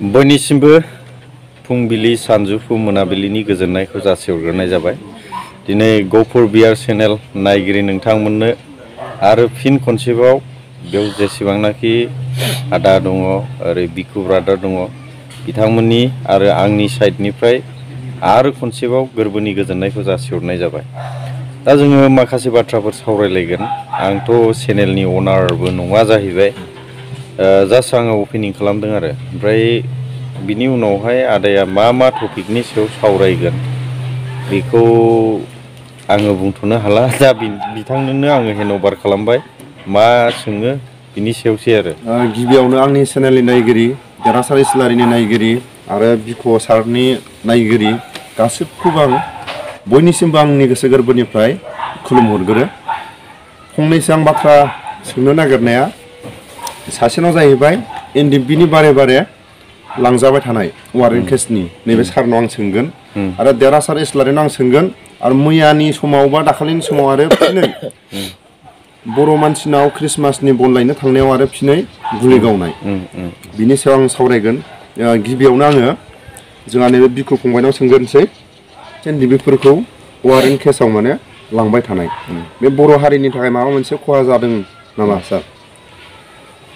बयनिसिमबो फुंबिलि सानजौफु मोनाबिलिनि गोजोननायखौ जासिहरग्रोनाय जाबाय। दिनै गहपुर बिआर चेनेल नायगिरि नोंथांमोननो आरो फिन खनसेबाव बेयाव जेसेबांनाखि आदा दङ ओरै बिकु ब्रादार दङ बिथांमोननि आरो आंनि साइडनिफ्राय आरो खनसेबाव गोरबोनि गोजोननायखौ जासिहरनाय जाबाय। दा जोङो माखासे बाथ्राफोर सावरायलायगोन। आंथ' चेनेलनि अनारबो नङा जाहैबाय, जास्ट आङो अपेनिं खालामदों आरो ओमफ्राय बिनि उनावहाय आदाया मा टपिकनि सायाव सावरायगोन बेखौ आङो बुंथ'नो हाला। दा बिथांनोनो आङो हेन्डअभार खालामबाय, मा सोङो बिनि सायावसै आरो। गिबियावनो आंनि चेनेलनि नायगिरि देरहासात इस्लारिनि नायगिरि आरो बिकु सारनि नायगिरि गासिबखौबो आं बयनिसिमबो आंनि गोसो गोरबोनिफ्राय खुलुमहरगोरो। फंनैसो आं बाथ्रा सोंनो नागिरनाया सासेनाव जाहैबाय एनडिबिनि बारे लांजाबाय थानाय वारेन्ट केसनि नैबे सारनाव आं सोंगोन आरो देरहासात इस्लारिनाव आं सोंगोन आरो मैयानि समाव बा दाखालिनि समाव आरो फिनै बर' मानसिनाव ख्रिस्टमासनि बन लायनो थांनायाव आरो फिनै गुलि गावनाय बिनि सायाव आं सावरायगोन। गिबियावनो आङो जोंहा नैबे बिकु फंबायनाव सोंगोरनोसै एनडिबिफोरखौ वारेन्ट केसाव माने लांबाय थानाय बे बर' हारिनि थाखाय माबा मोनसे खहा जादों नामा सार?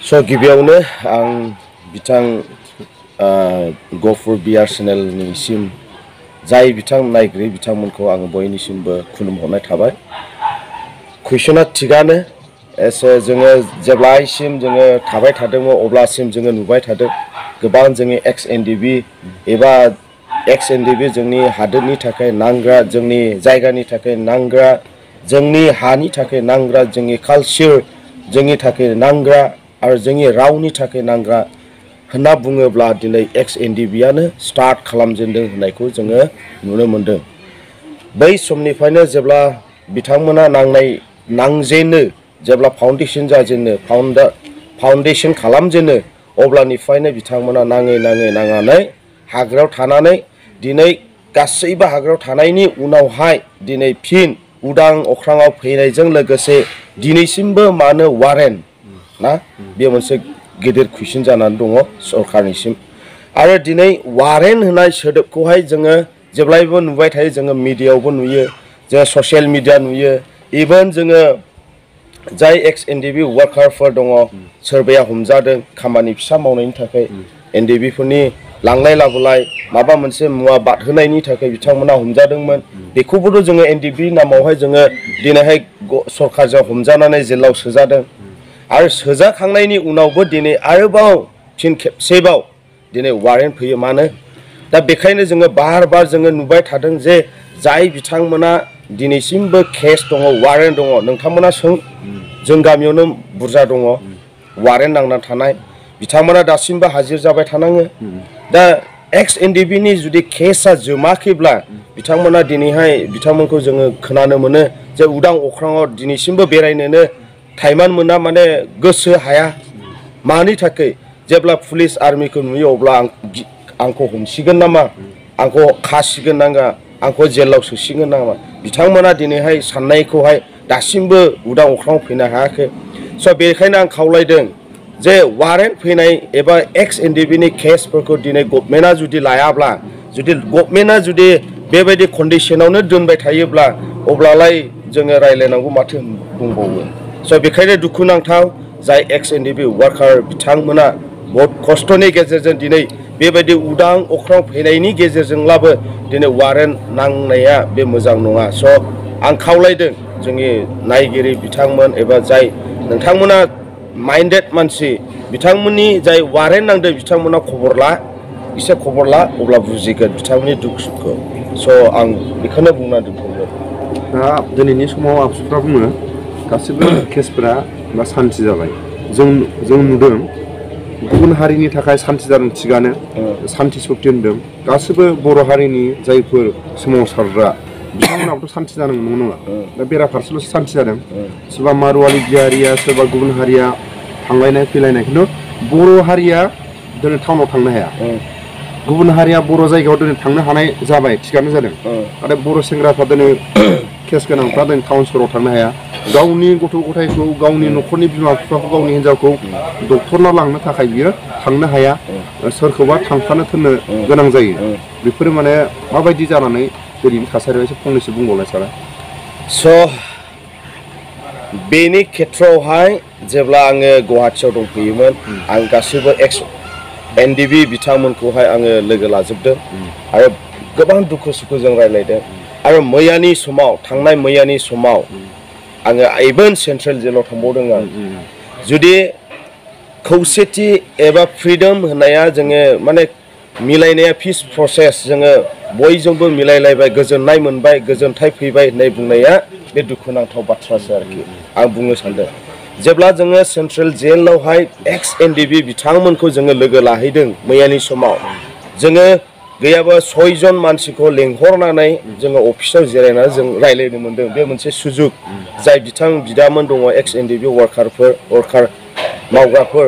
स' गिबियावनो आं बिथां गहपुर बिआर चेनेलनिसिम जाय बिथां नायगिरि बिथांमोनखौ आङो बयनिसिमबो खुलुमहरनाय थाबाय। कुइसना थिगानो, एसे जोङो जेब्लासिम जोङो थाबाय थादोंमोन अब्लासिम जोङो नुबाय थादों गोबां जोंनि एक्स एनडिबि एबा एक्स एनडिबि जोंनि हादोरनि थाखाय नांग्रा, जोंनि जायगानि थाखाय नांग्रा, जोंनि हानि थाखाय नांग्रा, जोंनि कालचार जोंनि थाखाय नांग्रा आरो जोंनि रावनि थाखाय नांग्रा होनना बुङोब्ला दिनै एक्स एनडिबिआनो स्टार्ट खालामजेनदों होननायखौ जोङो नुनो मोनदों। बै समनिफ्रायनो जेब्ला बिथांमोना नांजेनो, जेब्ला फाउन्डेसन जाजेनो, फाउन्डेसन खालामजेनो अब्लानिफ्रायनो बिथांमोना नाङै हाग्रायाव थानानै दिनै गासैबो हाग्रायाव थानायनि उनावहाय दिनै फिन उदां अख्राङाव फैनायजों लोगोसे दिनैसिमबो मानो वारेन्ट ना बे मोनसे गिदिर कुइसन जानानै दङ सरकारनिसिम। आरो दिनै वारेन्ट होनाय सोदोबखौहाय जोङो जेब्लायबो नुबाय थायो, जोङो मिडियायावबो नुयो, जोङो ससियेल मिडिया नुयो, इभेन जोङो जाय एक्स एनडिबि वार्कारफोर दङ सोरबाया हमजादों खामानि फिसा मावनायनि थाखाय, एनडिबिफोरनि लांलाय लाबोलाय माबा मोनसे मुवा बादहोनायनि थाखाय बिथांमोना हमजादोंमोन। बेखौबोथ' जोङो एनडिबि नामावहाय जोङो दिनैहाय सरकारजों हमजानानै जेलाव सोजादों आरो सोजाखांनायनि उनावबो दिनै आरोबाव फिन खेबसेबाव दिनै वारेन्ट फैयो। मानो? दा बेखायनो जोङो बार जोङो नुबाय थादों जे जाय बिथांमोना दिनैसिमबो केस दङ, वारेन्ट दङ, नोंथांमोना सों, जों गामियावनो बुरजा दङ वारेन्ट नांना थानाय, बिथांमोना दासिमबो हाजिर जाबाय थानाङो। दा एक्स एनडिबिनि जुदि केसआ जोमाखैब्ला बिथांमोना दिनैहाय बिथांमोनखौ जोङो खोनानो मोनो जे उदां अख्राङाव दिनैसिमबो बेरायनोनो टाइमान मोना, माने गोसो हाया। मानि थाखाय? जेब्ला पुलिस आर्मिखौ नुयो अब्ला आंखौ हमसिगोन नामा, आंखौ खासिगोन नामा, आंखौ जेलाव सोसिगोन नामा, बिथांमोना दिनैहाय साननायखौहाय दासिमबो उदां अख्राङाव फैनो हायाखै। स' बेखायनो आं खावलायदों जे वारेन्ट फैनाय एबा एक्स एनडिबिनि केसफोरखौ दिनै गभर्नमेन्टआ जुदि लायाब्ला, जुदि गभर्नमेन्टआ जुदि बेबायदि कन्डिसनावनो दोनबाय थायोब्ला अब्लालाय जोङो रायलायनांगौ माथो बुंबावो। स' बेखायनो दुखुनांथाव जाय एक्स एनडिबि वार्कार बिथांमोना बहुद खस्थ'नि गेजेरजों दिनै बेबायदि उदां अख्रां फैनायनि गेजेरजोंब्लाबो दिनै वारेन्ट नांनाया बे मोजां नङा। स' आं खावलायदों जोंनि नायगिरि बिथांमोन एबा जाय नोंथांमोना माइन्डेड मानसि, बिथांमोननि जाय वारेन्ट नांदों बिथांमोना एसे खबर ला अब्ला बुजिगोन बिथांमोननि दुखु सुखुखौ। स' आं बेखौनो बुंना दोनथ'गोन। दा दिनैनि समाव आबसुफ्रा बुङो गासिबो केसफोरा सान्ति जाबाय। जों नुदों गुबुन हारिनि थाखाय सान्ति जादों थिगानो, सान्ति सक्ति होनदों, गासिबो बर' हारिनि जायफोर सोमावसारग्रा बिथांमोनाबोथ' सान्ति जानांगौ नङा। दा बेराफारसेल'सो सान्ति जादों। सोरबा मारवारि बिहारिया, सोरबा गुबुन हारिया थांलायनाय फैलायनाय, खिन्थु बर' हारिया दिनै टाउनाव थांनो हाया, गुबुन हारिया बर' जायगायाव दिनै थांनो हानाय जाबाय, थिगानो जादों। नाथाय बर' सेंग्राफ्रा दिनै केस गोनांफ्रा जों टाउन सहराव थांनो हाया गावनि गथ' गथायखौ गावनि न'खरनि बिमा बिफाखौ गावनि हिन्जावखौ डक्टरनाव लांनो थाखाय बियो थांनो हाया सोरखौबा थांफानो थोननो गोनां जायो बेफोरो माने माबायदि जानानै दिनैनि थासारियाव एसे फंनैसो बुंबावलाय सारा स' बेनि खेथ्रआवहाय जेब्ला आङो गुवाहाटियाव दंफैयोमोन आं गासैबो NDB बिथांमोनखौहाय आङो लोगो लाजोबदों आरो गोबां दुखु सुखु जों रायलायदों आरो मैयानि समाव थांनाय मैयानि समाव आङो इभेन सेन्ट्रेल जेलाव थांबावदों आं जुदि खौसेथि एबा फ्रिडम होननाया जोङो माने मिलायनाया पिस प्रसेस जोङो बयजोंबो मिलायलायबाय गोजोननाय मोनबाय गोजोनथाय फैबाय होननाय बुंनाया बे दुखुनांथाव बाथ्रासो आरोखि आं बुंनो सानदों जेब्ला जोङो सेन्ट्रेल जेलावहाय NDB बिथांमोनखौ जोङो लोगो लाहैदों मैयानि समाव जोङो गैयाबा 6 जन मानसिखौ लेंहरनानै जोङो अफिसाव जिरायनानै जों रायलायनो मोनदों बे मोनसे सुजुग जाय बिदामोन दङ NDB वार्कार मावग्राफोर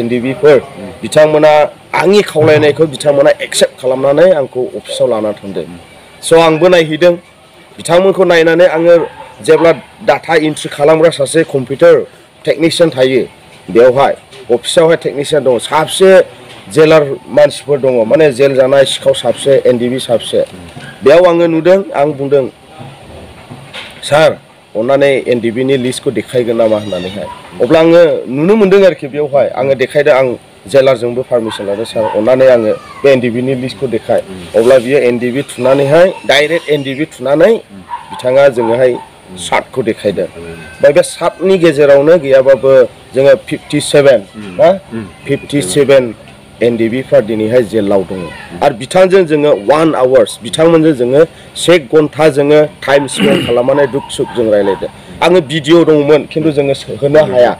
NDBफोर बिथांमोना आंनि खावलायनायखौ बिथांमोना एक्सेप्ट खालामनानै आंखौ अफिसाव लाना थांदों स' आंबो नायहैदों बिथांमोनखौ नायनानै आङो जेब्ला डाटा एन्ट्रि खालामग्रा सासे कम्पिउटार टेकनिशियान थायो बेवहाय अफिसावहाय टेकनिशियान दङ साबसे जेलार मानसिफोर दङ माने जेल जानाय सिखाव साबसे NDB साबसे बेयाव आङो नुदों आं बुंदों सार अन्नानै NDBनि लिस्टखौ देखायगोन नामा होननानैहाय अब्ला आङो नुनो मोनदों आरोखि बेवहाय आङो देखायदों आं जेलारजोंबो पारमिसन लादों सार अन्नानै आङो बे NDBनि लिस्टखौ देखाय अब्ला बियो NDB थुनानैहाय डाइरेक्ट NDB थुनानै बिथाङा जोङोहाय सार्टखौ देखायदों ओमफ्राय बे सार्टनि गेजेरावनो गैयाबाबो जोङो 57 NDBफ्रा दिनैहाय जेलाव दङ आरो बिथांजों जोङो 1 आवार्स बिथांमोनजों जोङो 1 घन्टा जोङो टाइम स्पेन्ड खालामनानै दुख सुख जों रायलायदों आङो भिडिअ दंमोन खिन्थु जोङो होनो हाया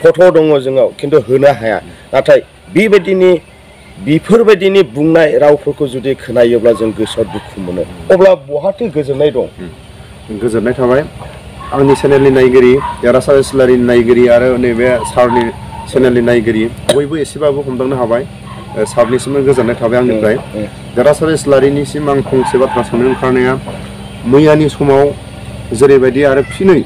फट' दङ जोंनाव खिन्थु होनो हाया नाथाय बेफोरबायदिनि बुंनाय रावफोरखौ जुदि खोनायोब्ला जों गोसोआव दुखु मोनो अब्ला बहाथो गोजोननाय दं गोजोननाय थाबाय आंनि चेनेलनि नायगिरि देरहासात इस्लारिनि नायगिरि आरो नैबे सारनि चेनेलनि नायगिरि बयबो एसेबाबो हमदांनो हाबाय सारनिसिमबो गोजोननाय थाबाय आंनिफ्राय देरहासात इस्लारिनिसिम आं फंसे बाथ्रा सोंनो ओंखारनाया मैयानि समाव जेरैबायदि आरो फिनै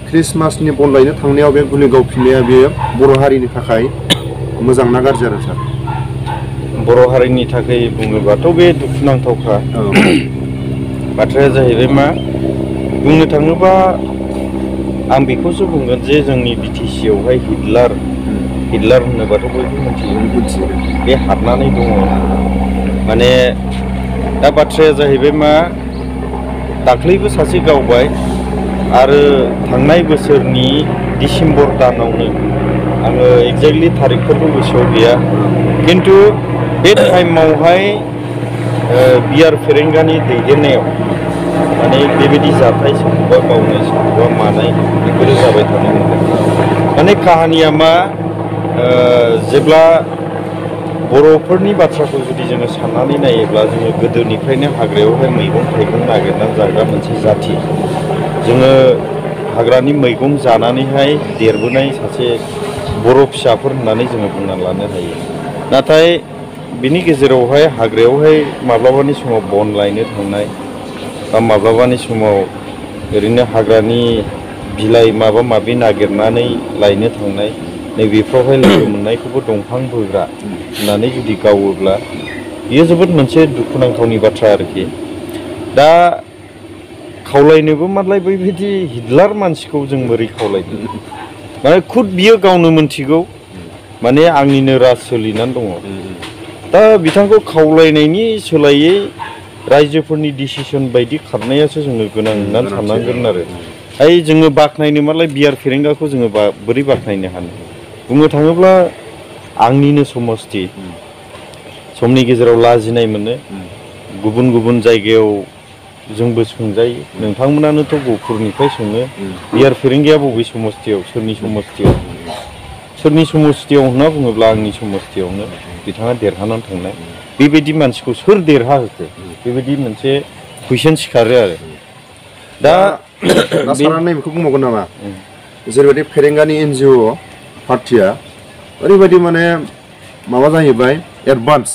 ख्रिस्टमासनि बन लायनो थांनायाव बे गुलि गावफिननाया बेयो बर' हारिनि थाखाय मोजां ना गाज्रि आरो सार बर' हारिनि थाखाय बुङोबाथ' बे दुखुनांथावखा बाथ्राया जाहैबाय मा बुंनो थाङोबा आं बेखौसो बुंगोन जे जोंनि BTC आवहाय हिटलार होनोबाथ' बयबो मिथियो बे हाबनानै दङ माने दा बाथ्राया जाहैबाय मा दाख्लैबो सासे गावबाय आरो थांनाय बोसोरनि डिसेम्बर दानावनो आङो एक्जेक्टलि थारिखफोरखौ गोसोआव गैया खिन्थु बे टाइमावहाय बियार फेरेंगानि दैदेननायाव माने बेबायदि जाथाय सोरखौबा गावनाय सोरखौबा मानाय बेफोरो जाबाय थानो मोनदों माने काहानिया मा जेब्ला बर'फोरनि बाथ्राखौ जुदि जोङो साननानै नायोब्ला जोङो गोदोनिफ्रायनो हाग्रायावहाय मैगं थाइगं नागिरनानै जाग्रा मोनसे जाथि जोङो हाग्रानि मैगं जानानैहाय देरबोनाय सासे बर' फिसाफोर होननानै जोङो बुंनानै लानो हायो नाथाय बिनि गेजेरावहाय हाग्रायावहाय माब्लाबानि समाव बन लायनो थांनाय बा माब्लाबानि समाव ओरैनो हाग्रानि बिलाइ माबा माबि नागिरनानै लायनो थांनाय नैबेफ्रावहाय लोगो मोननायखौबो दंफां बोग्रा होननानै जुदि गावोब्ला बेयो जोबोद मोनसे दुखुनांथावनि बाथ्रा आरोखि दा खावलायनोबो मालाय बैबायदि हिटलार मानसिखौ जों बोरै खावलायनो माने खुद बियो गावनो मोनथिगौ माने आंनिनो राज सोलिनानै दङ दा बिथांखौ खावलायनायनि सोलायै रायजोफोरनि डिसिसन बायदि खारनायासो जोङो गोनां होननानै साननांगोन आरो जोङो बाख्नायनो मालाय बियार फेरेंगाखौ जोङो बोरै बाख्नायनो हानो बुंनो थाङोब्ला आंनिनो समस्ति समनि गेजेराव लाजिनाय मोनो गुबुन गुबुन जायगायाव जोंबो सोंजायो नोंथांमोनानोथ' गहपुरनिफ्राय सोङो बियार फेरेंगाया बबे समस्तियाव सोरनि समस्तियाव होनना बुङोब्ला आंनि समस्तियावनो बिथाङा देरहानानै थांनाय बेबायदि मानसिखौ सोर देरहा होखो बेबायदि मोनसे कुइसन सिखारो आरो दा सारा बेखौ बुंबावगोन नामा जेरैबायदि फेरेंगानि NGO पार्टिया ओरैबायदि माने माबा जाहैबाय एडभान्स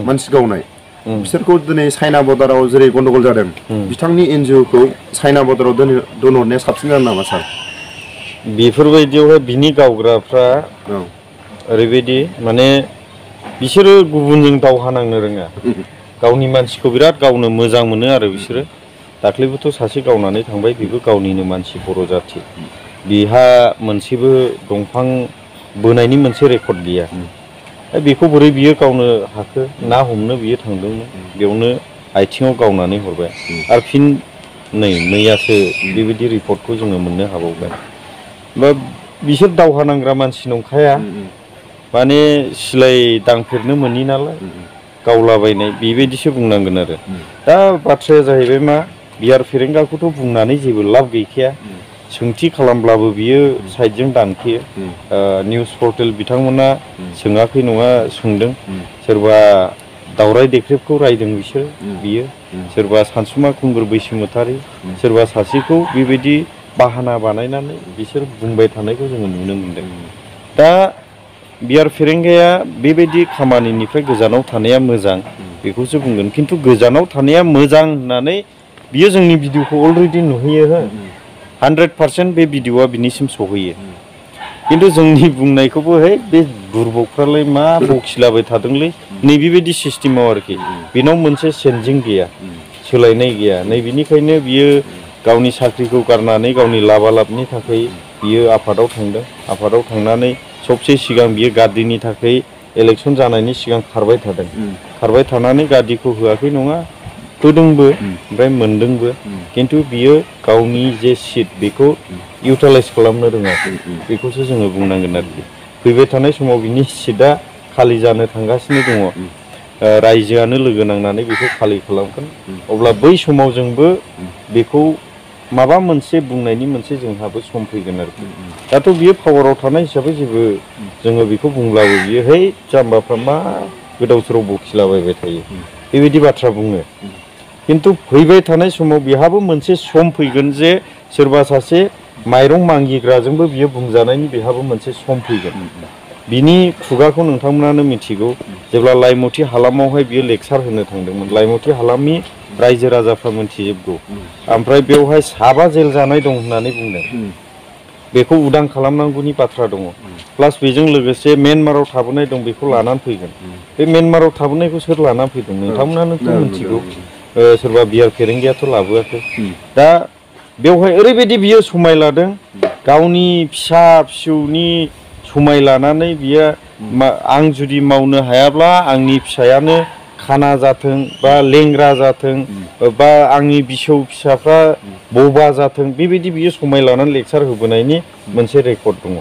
मानसि गावनाय बिसोरखौ दिनै चाइना बर्डाराव जेरै गन्डगल जादों बिथांनि एनजिअखौ चाइना बर्डाराव दोनहरनाया साबसिन जागोन नामा सार? बेफोरबायदियावहाय बिनि गावग्राफ्रा ओरैबायदि माने बिसोरो गुबुनजों दावहा नांनो रोङा, गावनि मानसिखौ बिराद गावनो मोजां मोनो आरो बिसोरो। दाख्लैबोथ' सासे गावनानै थांबाय, बेबो गावनिनो मानसि, बर' जाथि। बिहा मोनसेबो दंफां बोनायनि मोनसे रेकर्ड गैया। बेखौ बोरै बियो गावनो हाखो? ना हमनो बियो थांदोंमोन, बेयावनो आथिङाव गावनानै हरबाय। आरो फिन मैयासो बेबायदि रिपर्टखौ जोङो मोननो हाबावबाय। बा बिसोर दावहा नांग्रा मानसि नंखाया, माने सिलाय दांफेरनो मोनि नालाय गावलाबायनाय बेबायदिसो बुंनांगोन आरो। दा बाथ्राया जाहैबाय मा, बियार फेरेंगाखौथ' बुंनानै जेबो लाब गैखाया। सोंथि खालामब्लाबो बियो साइडजों दानखेयो। निउस पर्टेल बिथांमोना सोङाखै नङा सोंदों। सोरबा दावराय देख्रेबखौ रायदों बियो, सोरबा सानसुमा खुंगुर बैसोमुतारि, सोरबा सासेखौ बेबायदि बाहाना बानायनानै बिसोर बुंबाय थानायखौ जोङो नुनो मोनदों। दा बियार फेरेंगाया बेबायदि खामानिनिफ्राय गोजानाव थानाया मोजां, बेखौसो बुंगोन। खिन्थु गोजानाव थानाया मोजां होननानै बियो जोंनि भिडिअखौ अलरेडि नुहैयो हो, 100% बे भिडिअआ बिनिसिम सहैयो। खिन्थु जोंनि बुंनायखौबो है बे बुरबकफ्रालाय मा बखिलाबाय थादोंलै, नैबेबायदि सिस्टेमाव आरोखि। बेनाव मोनसे चेन्जिं गैया, सोलायनाय गैया। नैबेनिखायनो बियो गावनि साख्रिखौ गारनानै गावनि लाबालाबनि थाखाय बियो आफादाव थांदों। आफादाव थांनानै सबसे सिगां बियो गार्दिनि थाखाय इलेक्सन जानायनि सिगां खारबाय थादों। खारबाय थानानै गार्दिखौ होआखै नङा, होदोंबो, ओमफ्राय मोनदोंबो। खिन्थु बियो गावनि जे सिट बेखौ इउटिलाइज खालामनो रोङाखै, बेखौसो जोङो बुंनांगोन आरोखि। फैबाय थानाय समाव बिनि सिटआ खालि जानो थांगासिनो दङ। रायजोआनो लोगो नांनानै बेखौ खालि खालामगोन। अब्ला बै समाव जोंबो बेखौ माबा मोनसे बुंनायनि मोनसे जोंहाबो सम फैगोन आरोखि। दाथ' बियो पावाराव थानाय हिसाबै जेबो जोङो बेखौ बुंब्लाबो बियो है जाम्बाफ्रा मा गोदाव सोराव बखिलाबायबाय थायो, बेबायदि बाथ्रा बुङो। खिन्थु फैबाय थानाय समाव बिहाबो मोनसे सम फैगोन जे सोरबा सासे माइरं मागिग्राजोंबो बियो बुंजानायनि बेहाबो मोनसे सम फैगोन। बिनि खुगाखौ नोंथांमोनानो मिथिगौ, जेब्ला लाइमुथि हालामावहाय बियो लेक्सार होनो थांदोंमोन। लाइमुथि हालामनि रायजो राजाफ्रा मिथिजोबगौ। ओमफ्राय बेवहाय 7 जेल जानाय दं होननानै बुंदों। बेखौ उदां खालामनांगौनि बाथ्रा दङ। प्लास बेजों लोगोसे म्यानमाराव थाबोनाय दं, बेखौ लानानै फैगोन। बे म्यानमाराव थाबोनायखौ सोर लानानै फैदों नोंथांमोनानोथ' मिथिगौ। सोरबा बियार फेरेंगायाथ' लाबोआखै। दा बेवहाय ओरैबायदि बियो समाय लादों, गावनि फिसा फिसौनि समाय लानानै बियो आं जुदि मावनो हायाब्ला आंनि फिसायानो खाना जाथों बा लेंग्रा जाथों बा आंनि फिसौ फिसाफ्रा बबा जाथों, बेबायदि बियो समाय लानानै लेक्सार होबोनायनि मोनसे रेकर्ड दङ।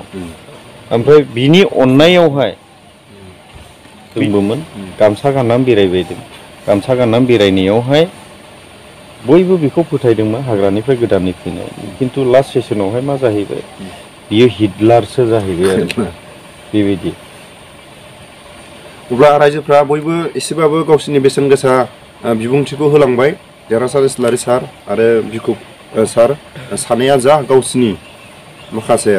ओमफ्राय बिनि अननायावहाय जोंबोमोन गामसा गाननानै बेरायबायदों। गामसा गाननानै बेरायनायावहाय बयबो बेखौ फोथायदोंमोन हाग्रानिफ्राय गोदानै फैनाय। खिन्थु लास्ट सेसनावहाय मा जाहैबाय, बियो हिटलारसो जाहैबाय आरो बेबायदि। अब्ला रायजोफ्रा बयबो एसेबाबो गावसिनि बेसेन गोसा बिबुंथिखौ होलांबाय। देरहासात इस्लारि सार आरो बिकु सार सानैया जा गावसिनि माखासे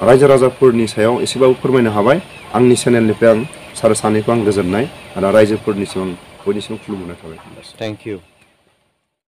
रायजो राजाफोरनि सायाव एसेबाबो फोरमायनो हाबाय। आंनि चेनेलनिफ्राय आं सार सानैखौ आं गोजोननाय आरो रायजोफोरनिसिम बयनिसिम खुलुमहरनाय थाबाय। Thank you.